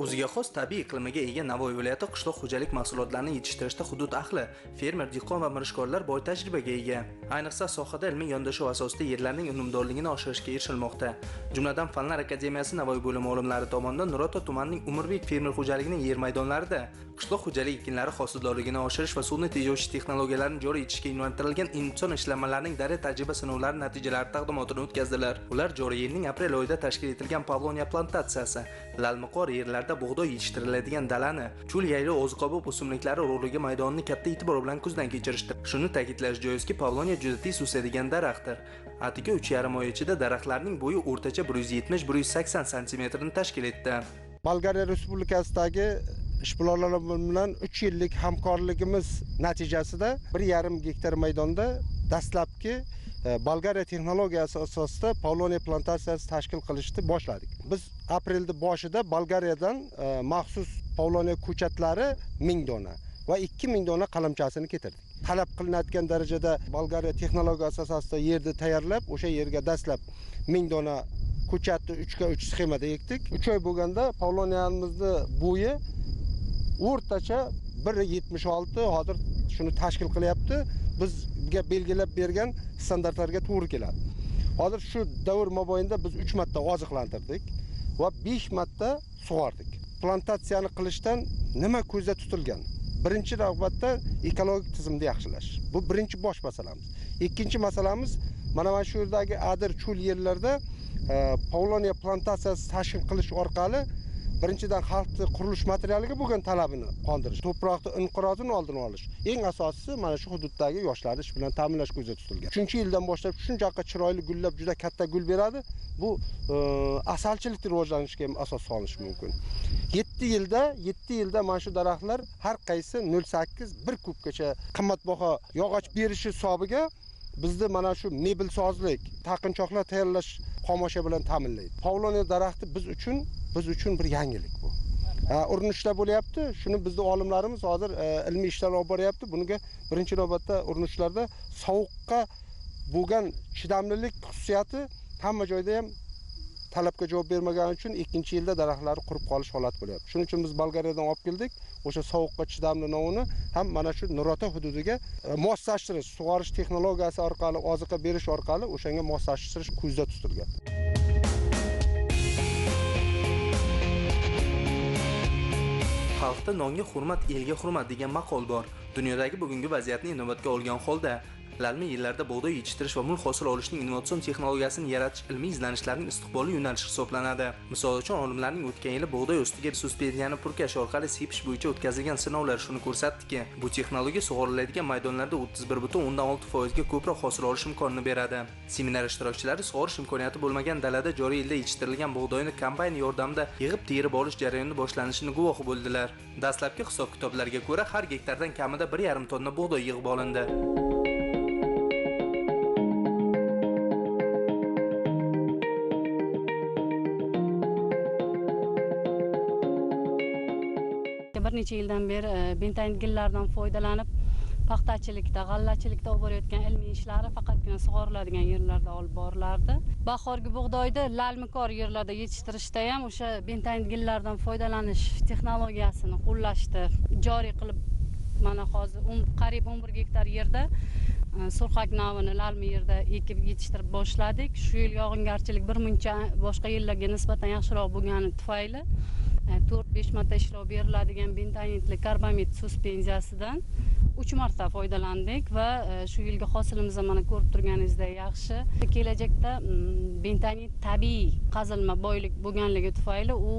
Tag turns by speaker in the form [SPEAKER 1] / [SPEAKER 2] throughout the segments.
[SPEAKER 1] O'ziga xos tabiiy iqlimiga ega Navoiy viloyati qishloq xo'jalik mahsulotlarini yetishtirishda hudud ahli, fermer, dehqon va mirishkorlar boy tajribaga ega. Ayniqsa sohada ilmiy yondashuv asosida yerlarning unumdorligini oshirishga erishilmoqda. Jumladan, Fanlar akademiyasi Navoiy bo'limi olimlari tomonidan Nurota tumanining Umurbek fermer xo'jaligining yer maydonlarida qishloq xo'jalik ekinlari hosildorligini oshirish va suvni tejovchi texnologiyalarni joriy etishga yo'naltirilgan innovatsion ishlanmalarning darya tajriba sinovlari natijalari taqdimotini o'tkazdilar. Ular joriy yilning aprel oyida tashkil etilgan Pavloniya plantatsiyasi, lalmiqor yerlarda bug'doy yetishtiriladigan dalani, cho'l yaylov oziq-ovqat o'simliklari urug'ligi maydonini katta e'tibor bilan ko'zdan kechirishdi. Shuni ta'kidlash joizki, Pavloniya juda tez o'sadigan daraxtdir. Atigi 3,5 oy ichida daraxtlarning bo'yi o'rtacha 170-180 santimetrni tashkil etdi.
[SPEAKER 2] Bolgariya Respublikasidagi ishbilarmonlar bilan 3 yillik hamkorligimiz natijasida 1,5 gektar maydonda dastlabki Bolgariya texnologiyasi asosida Pavloniya plantatsiyasi tashkil qilishni boshladik. Biz aprelda boshida Bolgariyadan maxsus Pavloniya ko'chatlari 1000 dona va 2000 dona qalamchasini keltirdik. Talab qilinadigan darajada Bolgariya texnologiyasi asosida yerni tayyorlab, o'sha yerga dastlab 1000 dona ko'chatni 3x3 sxemada ekdik. 3 oy bo'lganda Pavloniyamizni bo'yi o'rtacha 1,76 hozir shuni tashkil qilyapti. Bizga belgilab bergan standartlarga to'g'ri keladi. Hozir shu davr mobaynida biz 3 marta oziqlantirdik va 5 marta sug'ordik. Plantatsiyani qilishdan nima ko'zda tutilgan? Birinchi navbatda ekologik tizimni yaxshilash. Bu birinchi bosh masalamiz. Ikkinchi masalamiz mana shu yerdagi adir cho'l yerlarda Pavloniya plantatsiyasi tashkil qilish orqali birinchidan xalqni qurilish materialiga bo'lgan talabini qondirish, to'proqni inqirozini oldini olish. Eng asosiysi mana shu hududdagi yoshlarni ish bilan ta'minlash ko'zda tutilgan. 3-yildan boshlab shunchaqa chiroyli gullab juda katta gul beradi. Bu asalchilikni rivojlanishiga ham asos solishi mumkin. 7 yilda mana shu daraxtlar har qaysi 0.8 1 kubgacha qimmatbaho yog'och berishi hisobiga bizni mana shu mebelsozlik, taqinchoqlar tayyorlash xomashyo bilan ta'minlaydi. Pavloniya daraxti biz uchun bir yangilik bu. Urinishlar bo'lyapti. Shuni bizni olimlarimiz hozir ilmiy ishlar olib boryapti. Bunga birinchi navbatda urinishlarda sovuqqa bo'lgan chidamlilik xususiyati hamma joyda ham talabga javob bermagani uchun ikkinchi yilda daraxtlar qurib qolish holati bo'lyapti. Shuning uchun biz Bolgariyadan olib keldik. O'sha sovuqqa chidamli novini ham mana shu Nurota hududiga moslashtirish, sug'orish texnologiyasi orqali, oziqa berish orqali o'shanga moslashtirish ko'zda tutilgan.
[SPEAKER 1] Xalqda nonga hurmat, elga hurmat degan maqol bor. Dunyodagi bugungi vaziyatni inobatga olgan holda lalmi yillarda bug'doy yetishtirish va mo'l hosil olishning innovatsion texnologiyasini yaratish ilmiy izlanishlarning istiqbolli yo'nalishi hisoblanadi. Misol uchun, olimlarning o'tgan yili bug'doy ustiga suspenziyani purkash orqali sepish bo'yicha o'tkazilgan sinovlar shuni ko'rsatdiki, bu texnologiya sug'oriladigan maydonlarda 31,6% ga ko'proq hosil olish imkonini beradi. Seminar ishtirokchilari sug'orish imkoniyati bo'lmagan dalada joriy yilda yetishtirilgan bug'doyni kombayn yordamida yig'ib terib olish jarayoni boshlanishini guvohi bo'ldilar. Dastlabki hisob-kitoblarga ko'ra, har gektardan kamida 1,5 tonna bug'doy yig'ib olindi.
[SPEAKER 3] Bir necha yildan beri bentonit gillardan foydalanib paxtachilikda, g'allachilikda olib borayotgan ilmiy ishlari faqatgina sug'oriladigan yerlarda olib borilardi. Bahorgi bug'doyni lalmikor yerlarda yetishtirishda ham o'sha bentonit gillardan foydalanish texnologiyasini qo'llashdi. Joriy qilib mana hozir qariyb 11 gektar yerda surxak navini lalmi yerda ekib yetishtirib boshladik. Shu yil yog'ingarchilik bir muncha boshqa yillarga nisbatan yaxshiroq bo'lgani tufayli 4-5 marta ishlov beriladigan bentonitli karbamid suspenziyasidan 3 marta foydalandik va shu yilgi hosilimiz mana ko'rib turganingizdek yaxshi. Kelajakda bentonit tabiiy qazilma boylik bo'lganligi tufayli u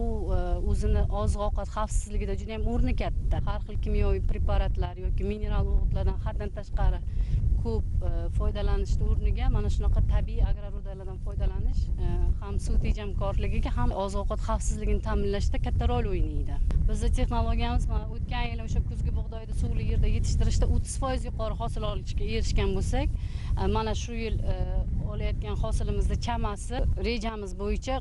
[SPEAKER 3] o'zini oziq-ovqat xavfsizligida juda ham o'rni katta. Har xil kimyoviy preparatlar yoki mineral o'g'itlardan haddan tashqari ko'p foydalanishni o'rniga mana shunaqa tabiiy agrorudalardan foydalanish ham suv tejamkorligiga, ham oziq-ovqat xavfsizligini ta'minlashda katta rol o'ynaydi. Bizning texnologiyamiz mana o'tgan yili o'sha kuzgi bug'doyni suvli yerda yetishtirishda 30% yuqori hosil olishga erishgan bo'lsak, mana shu yil olayotgan hosilimizda chamasi rejamiz bo'yicha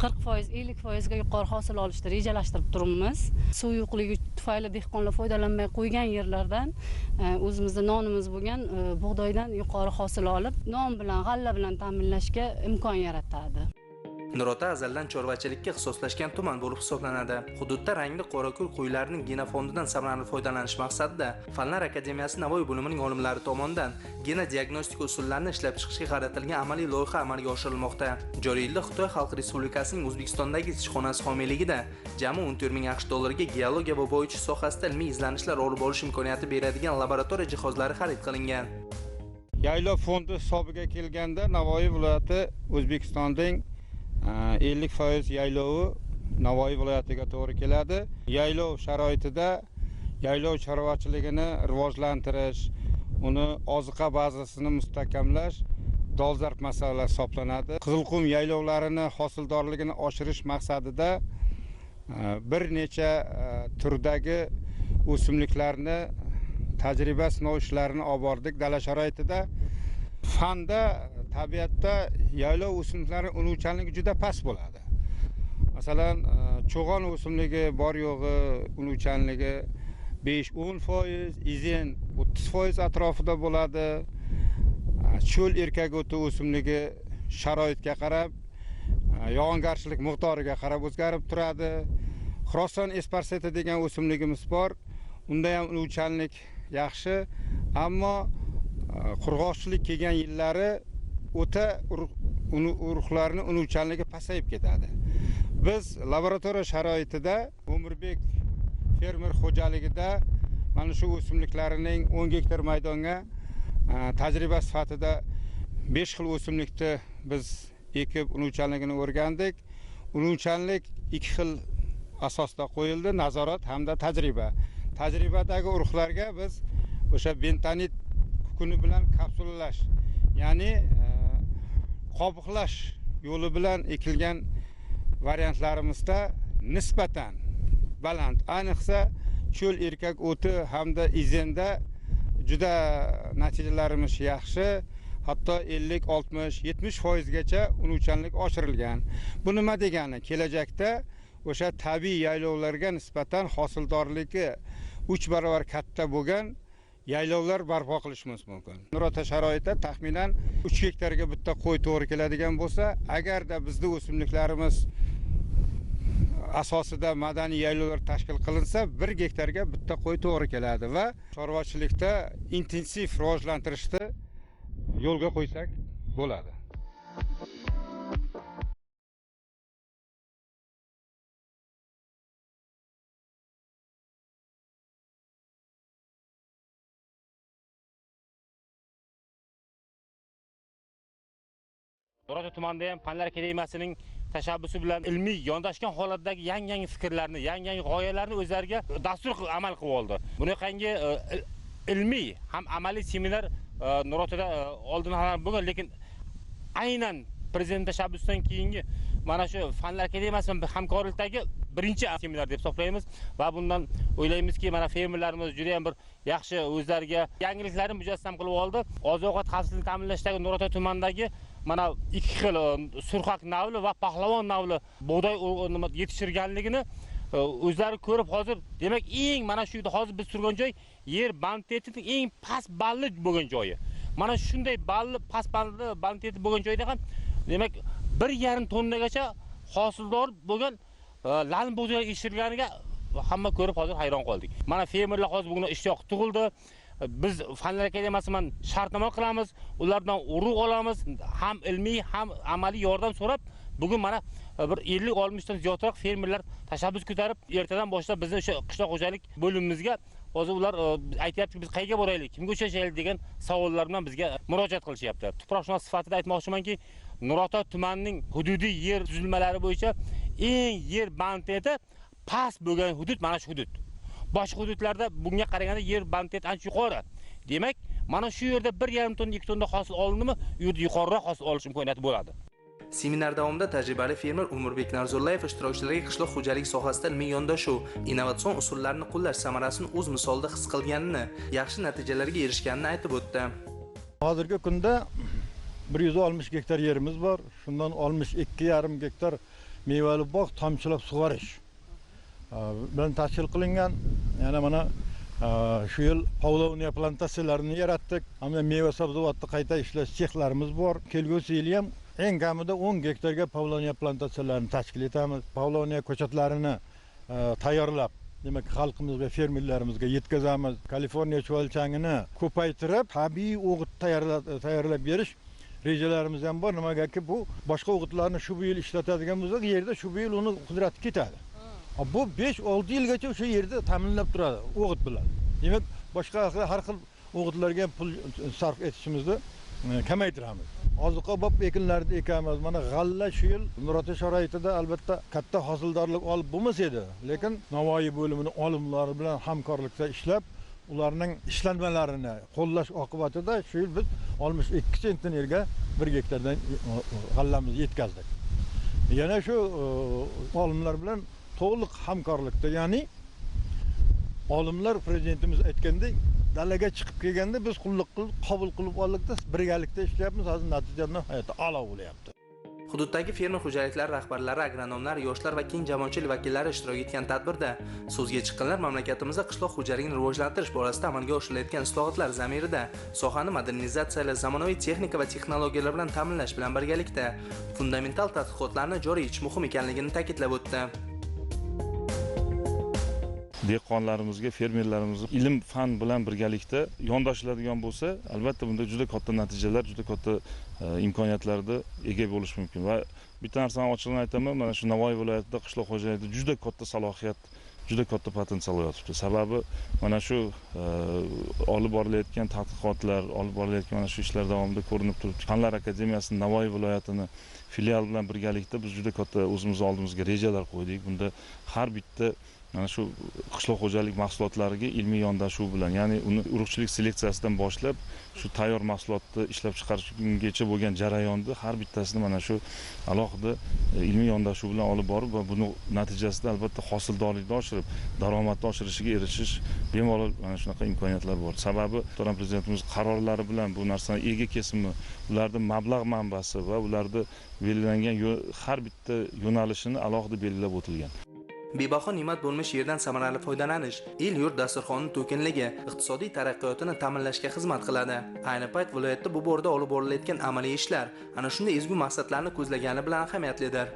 [SPEAKER 3] 40%, 50% ga yuqori hosil olishni rejalashtirib turibmiz. Suv yo'qligi tufayli dehqonlar foydalanmay qo'ygan yerlardan o'zimizda nonimiz bo'lgan bug'doydan yuqori hosil olib, non bilan, g'alla bilan ta'minlashga imkon yaratadi.
[SPEAKER 1] Nurota azaldan chorvachilikka ixtisoslashgan tuman bo'lib hisoblanadi. Hududda rangli qorako'l qo'ylarining genofondidan samarali foydalanish maqsadida Fanlar akademiyasi Navoiy bo'limining olimlari tomonidan genodiagnostika usullarini ishlab chiqishga qaratilgan amaliy loyiha amalga oshirilmoqda. Joriy yilda Xitoy Xalq Respublikasining O'zbekistondagi elchixonasi homiyligida jami 14 ming AQSh dollariga geologiya va boyitish sohasida ilmiy izlanishlar olib borish imkoniyati beradigan laboratoriya jihozlari xarid qilingan.
[SPEAKER 4] Yaylov fondi hisobiga kelganda Navoiy viloyati O'zbekistonning 50% yaylovi Navoiy viloyatiga to'g'ri keladi. Yaylov sharoitida yaylov chorvachiligini rivojlantirish, uni oziqa bazasini mustahkamlash dolzarb masala hisoblanadi. Qizilqum yaylovlarini hosildorligini oshirish maqsadida bir necha turdagi o'simliklarni tajriba sinov ishlarini olib bordik dala sharoitida. Fanda, tabiatda yaylov o'simliklari unuvchanligi juda past bo'ladi. Masalan, cho'g'on o'simligi bor yo'g'i unuvchanligi 5-10%, izen 30% atrofida bo'ladi. Cho'l erkak o'ti o'simligi sharoitga qarab, yog'ingarchilik miqdoriga qarab o'zgarib turadi. Xuroson esparseti degan o'simligimiz bor. Unda ham unuvchanlik yaxshi, ammo qurg'oqchilik kelgan yillari o'ta urug'larning unuvchanligi pasayib ketadi. Biz laboratoriya sharoitida Umrbek fermer xo'jaligida mana shu o'simliklarning 10 gektar maydonga tajriba sifatida 5 xil o'simlikni biz ekib unuvchanligini o'rgandik. Unuvchanlik 2 xil asosda qo'yildi: nazorat hamda tajriba. Tajribadagi urug'larga biz o'sha bentonit kukuni bilan kapsulalash, ya'ni qobiqlash yo'li bilan ekilgan variantlarimizda nisbatan baland, ayniqsa cho'l erkak o'ti hamda izenda juda natijalarimiz yaxshi, hatto 50, 60, 70% gacha unuvchanlik oshirilgan. Bu nima degani? Kelajakda o'sha tabiiy yaylovlarga nisbatan hosildorligi 3 barobar katta bo'lgan yaylovlar barpo qilishimiz mumkin. Nurota sharoitida taxminan 3 gektarga bitta qo'y to'g'ri keladigan bo'lsa, agarda bizda o'simliklarimiz asosida madaniy yaylovlar tashkil qilinsa, 1 gektarga bitta qo'y to'g'ri keladi va chorvachilikda intensiv rivojlantirishni yo'lga qo'ysak bo'ladi.
[SPEAKER 5] Nurota tumanida ham Fanlar akademiyasining tashabbusi bilan ilmiy yondashgan holatdagi yangi-yangi fikrlarni, yangi-yangi g'oyalarni o'zlariga dastur qilib amal qilib oldi. Bunaqangi ilmiy ham amaliy seminar Nurotada oldin ham bo'lgan, lekin aynan prezident tashabbusidan keyingi mana shu Fanlar akademiyasi bilan hamkorlikdagi birinchi seminar deb hisoblaymiz va bundan o'ylaymizki, mana fermerlarimiz juda ham bir yaxshi o'zlariga yangiliklarni mujassam qilib oldi. Oziq-ovqat xavfsizligini ta'minlashdagi Nurota tumanidagi mana 2 xil surxak navli va pahlavon navli bug'doy yetishtirganligini o'zlari ko'rib hozir, demak, eng mana shu yerda hozir biz turgan joy yer bonitetining eng past balli bo'lgan joyi. Mana shunday balli, past balli boniteti bo'lgan joyda ham demak 1,5 tonnagacha hosildor bo'lgan lal bug'doy yetishtirilganiga hamma ko'rib hozir hayron qoldik. Mana fermerlar hozir bugun ishtiyoq tug'ildi. Biz Fanlar akademiyasi bilan shartnoma qilamiz, ulardan urug' olamiz, ham ilmiy ham amaliy yordam so'rab bugun mana bir 50-60 dan ziyodroq fermerlar tashabbus ko'tarib, ertadan boshlab bizni o'sha qishloq xo'jalik bo'limimizga hozir ular aytyaptiki, biz qayerga boraylik, kimga uchrashaylik degan savollar bilan bizga murojaat qilishyapti. Tuproqshunos sifatida aytmoqchimanki, Nurota tumanining hududiy yer tuzilmalari bo'yicha eng yer boniteti past bo'lgan hudud mana shu hudud. Boshqa hududlarda bunga qaraganda yer boniteti ancha yuqori. Demak, mana shu yerda 1,5 tonna, 2 tonna hosil olindimi, u yerda yuqoriroq hosil olish imkoniyati bo'ladi.
[SPEAKER 1] Seminar davomida tajribali fermer Umrbek Narzullayev ishtirokchilarga qishloq xo'jalik sohasida ilmiy yondashuv, innovatsion usullarni qo'llash samarasini o'z misolida his qilganini, yaxshi natijalarga erishganini aytib o'tdi.
[SPEAKER 6] Hozirgi kunda 160 gektar yerimiz bor. Shundan 62,5 gektar mevali bog' tomchilab sug'orish bilan tashkil qilingan. Yana mana shu yil pavlovniya plantatsiyalarini yaratdik. Hamda meva sabzavotni qayta ishlash sexlarimiz bor. Kelgusi yili ham Eng kamida 10 gektarga pavloniya plantatsiyalarini tashkil etamiz. Pavloniya ko'chatlarini tayyorlab, demak, xalqimizga, fermerlarimizga yetkazamiz. Kaliforniya chuvalchangini ko'paytirib, tabiiy o'g'it tayyorlab berish rejalarimiz ham bor. Nimagaki bu boshqa o'g'itlarni shu bu yil ishlatadigan bo'lsak, yerda shu bu yil uni qudrati ketadi. Bu 5-6 yilgacha o'sha yerda ta'minlab turadi o'g'it bilan. Demak, boshqa har xil o'g'itlarga pul sarf etishimizni kamaytiramiz. Oziq-ovqat ekinlarini ekamiz. Mana g'alla shu yil Nurota sharoitida albatta katta hosildorlik olib bo'lmas edi, lekin Navoiy bo'limini olimlari bilan hamkorlikda ishlab, ularning ishlanmalarini qo'llash oqibatida shu yil biz 62 sentnerga 1 gektardan g'allamizni yetkazdik. Yana shu olimlar bilan to'liq hamkorlikda, ya'ni olimlar prezidentimiz aytgandek, dalaga chiqib kelganda biz qulluq qilib, qabul qilib oldikda, birgalikda ishlayapmiz. Hozir natija nihoyatda a'lo bo'lyapti.
[SPEAKER 1] Hududdagi fermer xo'jaliklari rahbarlari, agronomlar, yoshlar va keng jamoatchilik vakillari ishtirok etgan tadbirda so'zga chiqqanlar mamlakatimizda qishloq xo'jaligini rivojlantirish borasida amalga oshirilayotgan islohotlar zamirida sohani modernizatsiyalash, zamonaviy texnika va texnologiyalar bilan ta'minlash bilan birgalikda fundamental tadqiqotlarni joriy etish muhim ekanligini ta'kidlab o'tdi.
[SPEAKER 7] Dehqonlarimizga, fermerlarimizga ilm fan bilan birgalikda yondashiladigan bo'lsa, albatta bunda juda katta natijalar, juda katta imkoniyatlarga ega bo'lish mumkin. Va bitta narsani ochig'ini aytaman, mana shu Navoiy viloyatida qishloq xo'jaligida juda katta salohiyat, juda katta potensial yotibdi. Sababi mana shu olib borilayotgan tadqiqotlar, olib borilayotgan mana shu ishlar davomida ko'rinib turibdi. Fanlar akademiyasining Navoiy viloyatini filial bilan birgalikda biz juda katta o'zimiz oldimizga rejalar qo'ydik. Bunda har bitta mana shu qishloq xo'jalik mahsulotlariga ilmiy yondashuv bilan, ya'ni uni urug'chilik seleksiyasidan boshlab shu tayyor mahsulotni ishlab chiqarishgacha bo'lgan jarayonni har bittasini mana shu alohida ilmiy yondashuv bilan olib borib va buni natijasida albatta hosildorlikni oshirib, daromadni oshirishiga erishish bemalol mana shunaqa imkoniyatlar bor. Sababi muhtaram prezidentimiz qarorlari bilan bu narsani ega kesimi, ularning mablag' manbasi va ularni belgilangan har bitta yo'nalishini alohida belgilab o'tilgan.
[SPEAKER 1] Bebaho ne'mat bo'lmish yerdan samarali foydalanish, el-yurt dasturxonining to'kinligi iqtisodiy taraqqiyotini ta'minlashga xizmat qiladi. Ayni payt viloyatda bu borada olib borilayotgan amaliy ishlar ana shunday ezgu maqsadlarni ko'zlagani bilan ahamiyatlidir.